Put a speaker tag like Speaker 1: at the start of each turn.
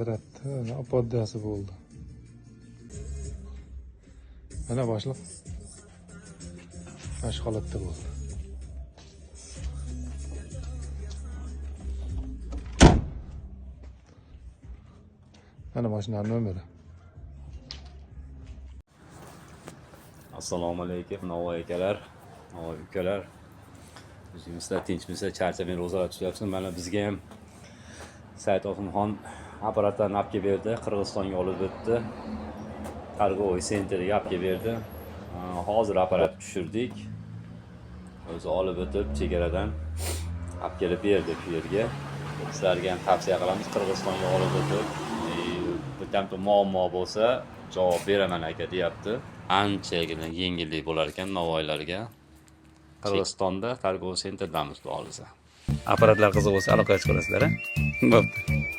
Speaker 1: Apparatni poddasi bo'ldi. Mana, boshliq, mana shu holatda bo'ldi. Mana mashinani nomeri.
Speaker 2: Assalomu alaykum, Navoiy akalar, Navoiy ukalar. O'zingizlar tinchmisizlar, charchamay ro'zalar tutyapsiz. Mana bizga ham Said Osimxon apparatlarni olib kelib berdi, Qirg'izistonga olib o'tdi. Торговый центр ga olib kelib berdi. Hozir apparat tushirdik. O'zi olib o'tib chegaradan olib kelib berdi bu yerga. Sizlarga ham tavsiya qilamiz, Qirg'izistonga olib o'tib, bitta muammo bo'lsa, javob beraman aka deyapti. Anchagina yengillik bo'lar ekan navoiylarga. Qirg'izistonda торговый центр damiz, xudo xohlasa.
Speaker 3: Apparatlar qiziq bo'lsa, aloqaga chiqarasizlar, a? Bo'pti.